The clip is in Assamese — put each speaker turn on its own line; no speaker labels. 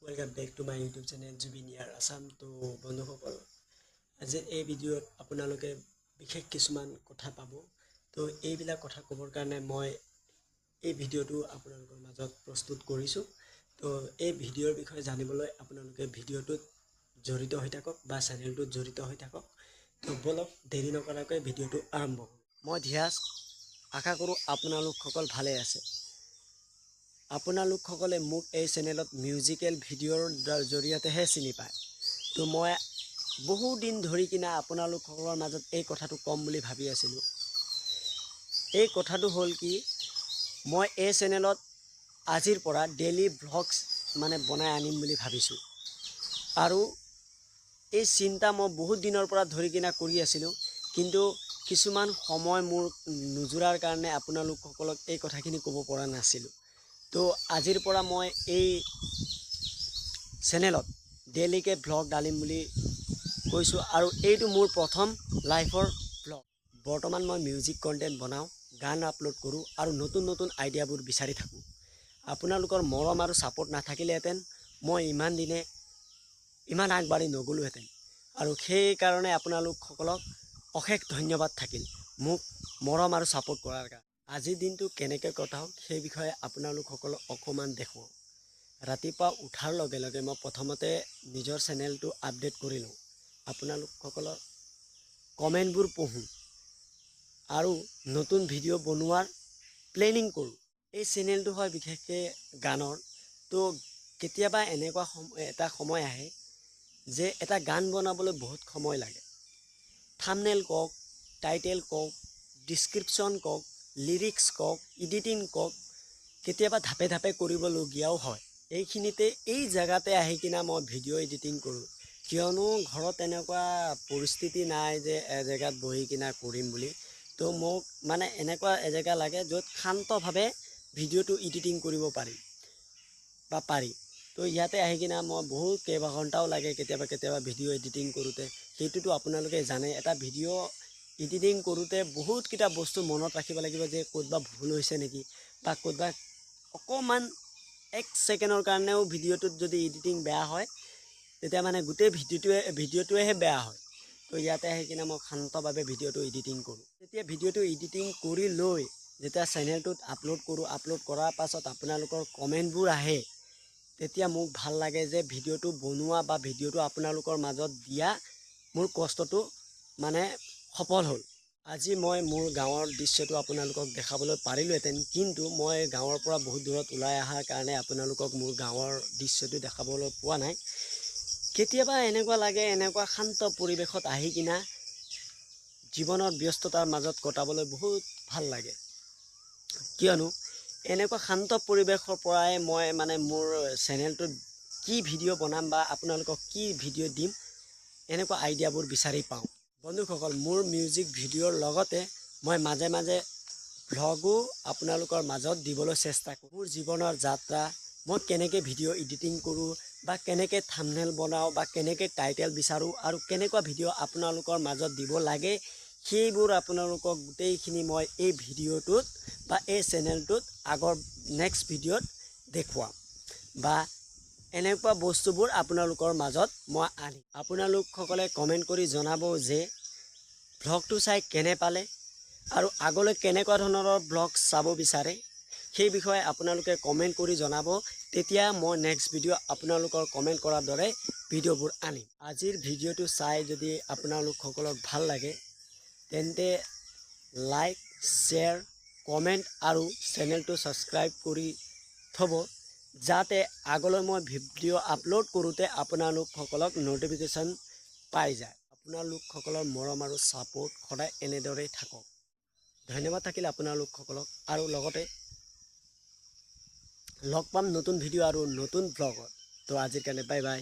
Welcome back to my YouTube channel Zubeen ইয়াৰ আছাম। তো বন্ধুসকল, আজিৰ এই ভিডিঅ'ত আপোনালোকে বিশেষ কিছুমান কথা পাব। তো এইবিলাক কথা ক'বৰ কাৰণে মই এই ভিডিঅ'টো আপোনালোকৰ মাজত প্ৰস্তুত কৰিছোঁ। তো এই ভিডিঅ'ৰ বিষয়ে জানিবলৈ আপোনালোকে ভিডিঅ'টোত জড়িত হৈ থাকক বা চেনেলটোত জড়িত হৈ থাকক। তো ব'লক, দেৰি নকৰাকৈ ভিডিঅ'টো আৰম্ভ কৰোঁ। মই ধীৰাজ, আশা কৰোঁ আপোনালোকসকল ভালে আছে। আপোনালোকসকলে মোক এই চেনেলত মিউজিকেল ভিডিঅ'ৰ জৰিয়তেহে চিনি পায়। তো মই বহু দিন ধৰি কিনে আপোনালোকসকলৰ মাজত এই কথাটো ক'ম বুলি ভাবি আছিলোঁ। এই কথাটো হ'ল কি, মই এই চেনেলত আজিৰ পৰা ডেইলি ভ্লগছ মানে বনাই আনিম বুলি ভাবিছোঁ। আৰু এই চিন্তা মই বহুত দিনৰ পৰা ধৰি কিনে কৰি আছিলোঁ, কিন্তু কিছুমান সময় মোৰ নোজোৰাৰ কাৰণে আপোনালোকসকলক এই কথাখিনি ক'ব পৰা নাছিলোঁ। তো আজিৰ পৰা মই এই চেনেলত ডেইলিকে ভ্লগ ডালিম বুলি কৈছোঁ আৰু এইটো মোৰ প্ৰথম লাইফৰ ভ্লগ। বৰ্তমান মই মিউজিক কণ্টেণ্ট বনাওঁ, গান আপলোড কৰোঁ আৰু নতুন নতুন আইডিয়াবোৰ বিচাৰি থাকোঁ। আপোনালোকৰ মৰম আৰু ছাপোৰ্ট নাথাকিলেহেঁতেন মই ইমান দিনে ইমান আগবাঢ়ি নগ'লোহেঁতেন। আৰু সেইকাৰণে আপোনালোকসকলক অশেষ ধন্যবাদ থাকিল মোক মৰম আৰু ছাপোৰ্ট কৰাৰ কাৰণে। আজিৰ দিনটো কেনেকৈ কটাওঁ, সেই বিষয়ে আপোনালোকসকলক অকণমান দেখুৱাওঁ। ৰাতিপুৱা উঠাৰ লগে লগে মই প্ৰথমতে নিজৰ চেনেলটো আপডেট কৰি লওঁ, আপোনালোকসকলৰ কমেণ্টবোৰ পঢ়োঁ আৰু নতুন ভিডিঅ' বনোৱাৰ প্লেনিং কৰোঁ। এই চেনেলটো হয় বিশেষকৈ গানৰ। তো কেতিয়াবা এনেকুৱা এটা সময় আহে যে এটা গান বনাবলৈ বহুত সময় লাগে। থামনেল কওক, টাইটেল কওক, ডিছক্ৰিপশ্যন কওক, লিৰিক্স কওক, এডিটিং কওক, কেতিয়াবা ধাপে ধাপে কৰিবলগীয়াও হয়। এইখিনিতে এই জেগাতে আহি কিনে মই ভিডিঅ' এডিটিং কৰোঁ, কিয়নো ঘৰত এনেকুৱা পৰিস্থিতি নাই যে এজেগাত বহি কিনে কৰিম বুলি। তো মোক মানে এনেকুৱা এজেগা লাগে য'ত শান্তভাৱে ভিডিঅ'টো এডিটিং কৰিব পাৰি বা পাৰি। তো ইয়াতে আহি কিনে মই বহুত কেইবা ঘণ্টাও লাগে কেতিয়াবা কেতিয়াবা ভিডিঅ' এডিটিং কৰোঁতে। সেইটোতো আপোনালোকে জানে, এটা ভিডিঅ' এডিটিং কৰোঁতে বহুতকেইটা বস্তু মনত ৰাখিব লাগিব যে ক'তবা ভুল হৈছে নেকি বা ক'তবা অকণমান এক ছেকেণ্ডৰ কাৰণেও ভিডিঅ'টোত যদি এডিটিং বেয়া হয়, তেতিয়া মানে গোটেই ভিডিঅ'টোৱেহে বেয়া হয়। তো ইয়াতে আহি কিনে মই শান্তভাৱে ভিডিঅ'টো এডিটিং কৰোঁ। তেতিয়া ভিডিঅ'টো এডিটিং কৰি লৈ যেতিয়া চেনেলটোত আপলোড কৰোঁ, আপলোড কৰাৰ পাছত আপোনালোকৰ কমেণ্টবোৰ আহে, তেতিয়া মোক ভাল লাগে যে ভিডিঅ'টো বনোৱা বা ভিডিঅ'টো আপোনালোকৰ মাজত দিয়া মোৰ কষ্টটো মানে সফল হ'ল। আজি মই মোৰ গাঁৱৰ দৃশ্যটো আপোনালোকক দেখাবলৈ পাৰিলোহেঁতেন, কিন্তু মই গাঁৱৰ পৰা বহুত দূৰত ওলাই অহাৰ কাৰণে আপোনালোকক মোৰ গাঁৱৰ দৃশ্যটো দেখাবলৈ পোৱা নাই। কেতিয়াবা এনেকুৱা লাগে, এনেকুৱা শান্ত পৰিৱেশত আহি কিনা জীৱনৰ ব্যস্ততাৰ মাজত কটাবলৈ বহুত ভাল লাগে, কিয়নো এনেকুৱা শান্ত পৰিৱেশৰ পৰাই মই মানে মোৰ চেনেলটোত কি ভিডিঅ' বনাম বা আপোনালোকক কি ভিডিঅ' দিম, এনেকুৱা আইডিয়াবোৰ বিচাৰি পাওঁ। বন্ধুসকল, মোৰ মিউজিক ভিডিঅ'ৰ লগতে মই মাজে মাজে ভ্লগো আপোনালোকৰ মাজত দিবলৈ চেষ্টা কৰোঁ। মোৰ জীৱনৰ যাত্ৰা, মই কেনেকৈ ভিডিঅ' এডিটিং কৰোঁ বা কেনেকৈ থামনেল বনাওঁ বা কেনেকৈ টাইটেল বিচাৰোঁ আৰু কেনেকুৱা ভিডিঅ' আপোনালোকৰ মাজত দিব লাগে, সেইবোৰ আপোনালোকক গোটেইখিনি মই এই ভিডিঅ'টোত বা এই চেনেলটোত আগৰ নেক্সট ভিডিঅ'ত দেখুৱাম বা এনেকুৱা বস্তুবোৰ আপোনালোকৰ মাজত মই আনিম। আপোনালোকসকলে কমেণ্ট কৰি জনাব যে ভ্লগটো চাই কেনে পালে আৰু আগলৈ কেনেকুৱা ধৰণৰ ভ্লগ চাব বিচাৰে, সেই বিষয়ে আপোনালোকে কমেণ্ট কৰি জনাব। তেতিয়া মই নেক্সট ভিডিঅ' আপোনালোকৰ কমেণ্ট কৰাৰ দৰে ভিডিঅ'বোৰ আনিম। আজিৰ ভিডিঅ'টো চাই যদি আপোনালোকসকলক ভাল লাগে, তেন্তে লাইক, শ্বেয়াৰ, কমেণ্ট আৰু চেনেলটো ছাবস্ক্ৰাইব কৰি থ'ব, যাতে আগলৈ মই ভিডিঅ' আপলোড কৰোঁতে আপোনালোকসকলক ন'টিফিকেশ্যন পাই যায়। আপোনালোকসকলৰ মৰম আৰু ছাপোৰ্ট সদায় এনেদৰেই থাকক। ধন্যবাদ থাকিল আপোনালোকসকলক আৰু লগতে লগ পাম নতুন ভিডিঅ' আৰু নতুন ভ্লগত। তো আজিৰ কাৰণে বাই বাই।